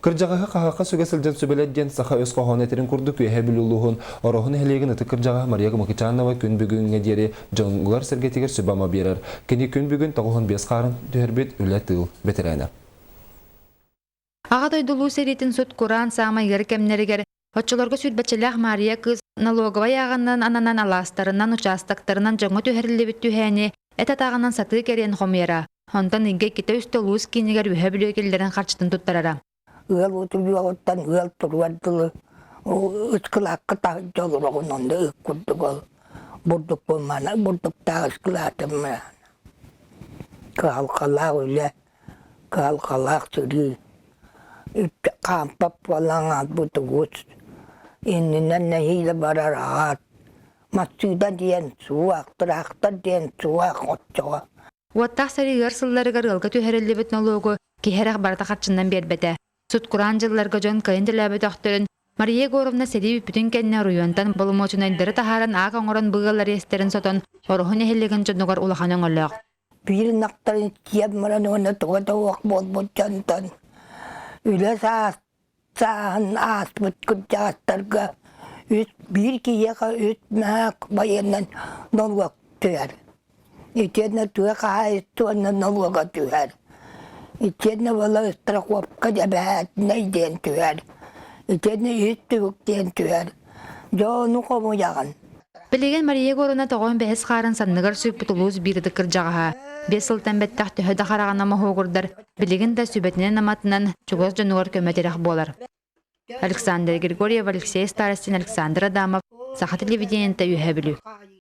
Кырдьаҕаһы хаһаахха сүгэ сылдьан сүбэлэт диэн саха өс хоһооно этэрин курдук Үөһээ Бүлүү улууһун Ороһу нэһилиэгин ытык кырдьаҕаһа Мария Мыкычанова күн бүгүҥҥэ диэри дьоҥҥугар-сэргэтигэр сүбэ-ама биэрэр. Кини күн бүгүн 95 хаарын түһэрбит үлэ-тыыл бэтэрээнэ. Аҕа дойду Улуу сэриитин сут-кураан саамай ыар кэмнэригэр оччолорго сүүрбэччэлээх Маарыйа кыыс налоговай ааҕынынан ананан алаастарынан, учаастактарынан дьоҥҥо түһэриллибит түһээни эт атаҕынан сатыы кэриэн хомуйара. Онтон ыйга иккитэ-үстэ улуус киинигэр үһэ бүлүү киллэрэн харчытын туттарара. Ыал утуйуоҕуттан ыал туруор дылы ыскылаакка таһырдьа олороҕун онно ык курдук ол бурдук буолмаана бурдуктаах ыскылаатым кыһалҕалаах үлэ кыһалҕалаах сырыы хаампат буолан хаалбыт угус иннинэн нэһиилэ барар аат массыына диэн суох тыраахтар диэн суох оччоҕо. Уоттаах сэрии ыар сылларыгар ыалга түһэриллибит нолуогу киһи эрэх барыта харчынан биэрбэтэ. Сут-кураан дьылларга дьон кыайан төлөөбөтөхтөрүн Мария Егоровна сэрии бүппүтүн кэннэ оройуонтан боломуочунайдары таһааран аак оҥорон бу ыаллар иэстэрин сотон Ороһу нэһилиэгин дьонугар улахан өҥөлөөх. Биир ынахтарын сиэн баран уонна туга да суох буолбут дьонтон үлэ саас сааһын ааспыт кырдьаҕастарга үс биир киһиэхэ үс маак байыаннай нолуок түһэр. Итиэннэ тыа хаһаайыстыбаннай нолуога түһэр. Итиэннэ буола страховка эбэһээтинэй диэн түһэр. Итиэннэ үс түбүк диэн түһэр. Дьэ ону хомуйаҕын. Билигин Мария Егоровна тоҕон бэһис хаарын санныгар сүкпүт улуус биир ытык кырдьаҕаһа. 5 сылтан бэттэх төһө да хараҕына моһуогурдар, билигин да сүбэтинэн-аматынан чугас дьонугар көмө-тирэх буолар. Александр Григорьев, Алексей Старостин, Александр Адамов, Саха телевидениета Үөһээ Бүлүү.